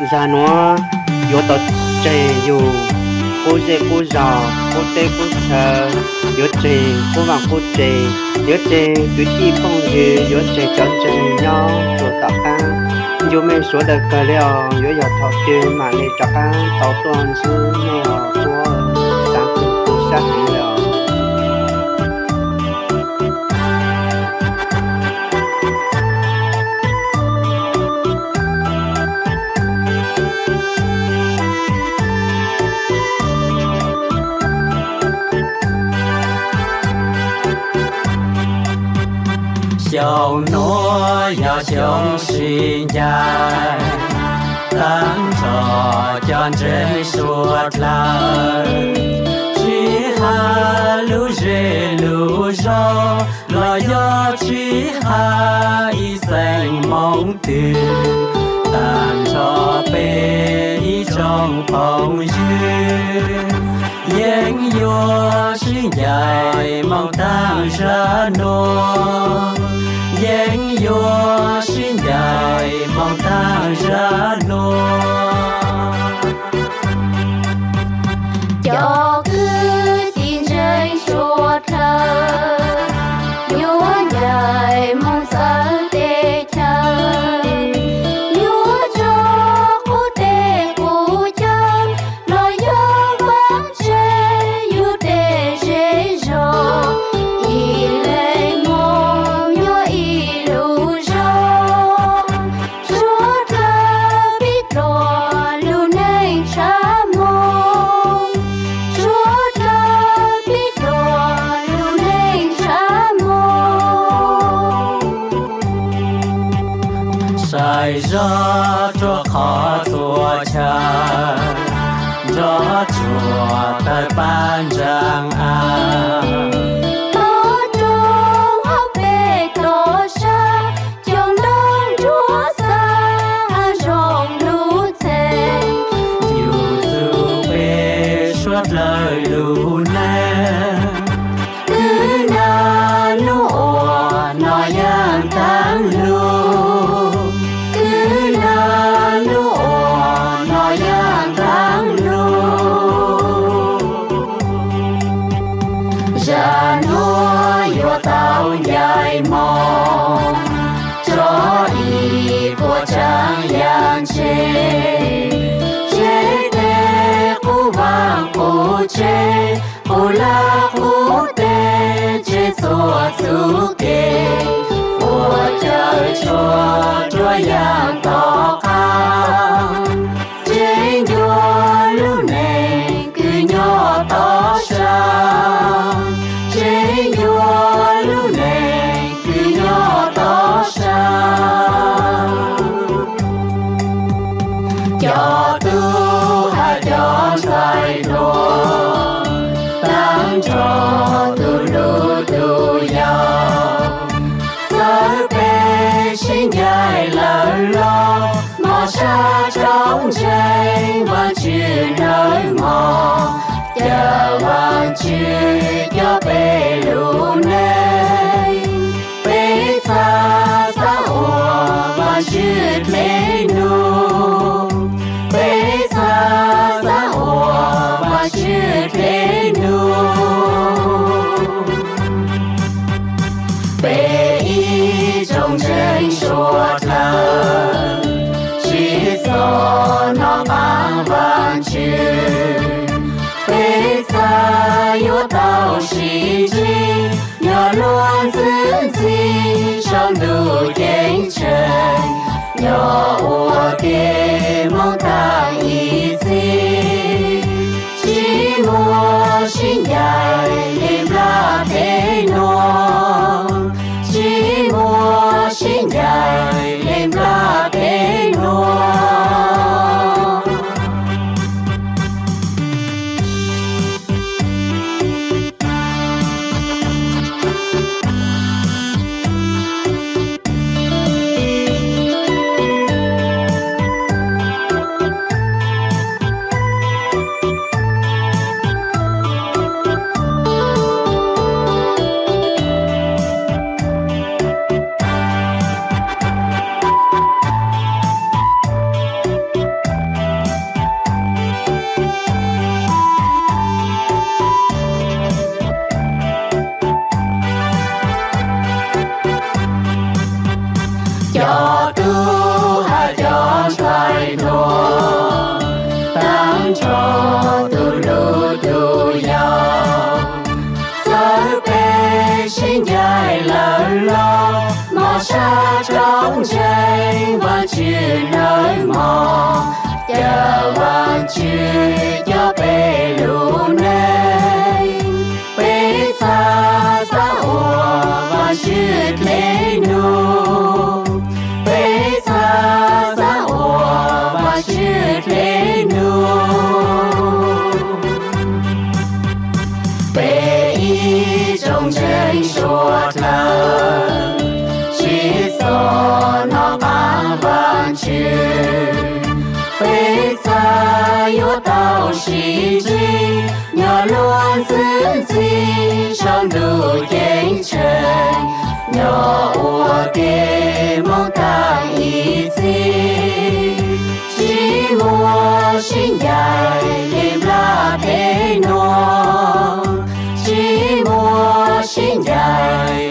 Zag nuav yuav tau tseg yug qub zej qub zog, qub teb qub chaw, yuav tseg qub vaaj qub tse, yuav tseg kwv tij phooj ywg, yuav tseg cov ntseeg nyob rua tom qaab. Ncu mej suav dlawg kawg le os, yuav yog thaum twg maam le rov qaab tau tuaj ntsib mej os, puab xaav txug tu sab heev le os. Xyoo nuav yog xyoo sib ncaim, taag nrho cov ntseeg suav dlawg, tsi has lub zej lub zog los yog tsi has ib xeem moog twg, taag nrho peb ib tsoom phooj ywg yeej yuav sib ncaim moog taag zag nuav, yeej yuav sib ncaim moog taag zag nuav. Cov kwv tij ntseeg suav dlawg, yuav ncaim moog txawv teb chaws, yuav tso qub teb qub chaw los yog vaaj tse yug tej zej zog, ib leeg moog yuav ib lub zog. Suav dlawg pib dlua lub neej tshav moog, suav dlawg pib dlua lub neej tshav moog. Sai zog rua qhov txhua chaw, nrov tsuag tawg pab ntsaag av, tog rua hauv peb tog sab, cov ntoog nruab xav hav zoov lub txheej, yug txug peb suav dlawg lub neej. Kwv nag nub ua noj yaam taag lug, kwv nag nub ua noj yaam taag lug. Zag nuav yuav tau ncaim moog, tso ib puas tsaav yaam ntseg, tseg tej qub vaaj qub tse, qub laj qub teb, tseg txhua txuj kev, ua cawm tshuaj rua yaam tom qab. Tseg ncua lub neej kws nyob tog sab, tseg ncua lub neej kws nyob tog sab. Cov tub hab cov ntxhais hluas, taag nrho tug luj tug yau, txawm peb sib ncaim lawm los, moog sab tsoom ntseeg Vaajtswv nawb mog. Ca Vaajtswv coj peb lub neej, peb txhad xaav ua Vaajtswv dlej num, peb txhad xaav ua Vaajtswv dlej num. Peb ib tsoom ntseeg suav dlawg, sib txhom nov qaab Vaajtswv, peb txhad yuav tau sib ntsib, nyob luag ntxwb ntxhib saum ntuj ceeb tsheej, nyob ua ke moog taag ib txhis, tsi muaj sib ncaim le nplaj teb nuav, tsi muaj sib ncaim le nplaj teb nuav. Sib ntsib nyob luag ntxhi ntxhi saum ntuj ceeb tsheej, nyob ua ke Hmoob tag ib txhis. Tsis muaj sib ncaim li nplaj peb nuav, tsis muaj sib ncaim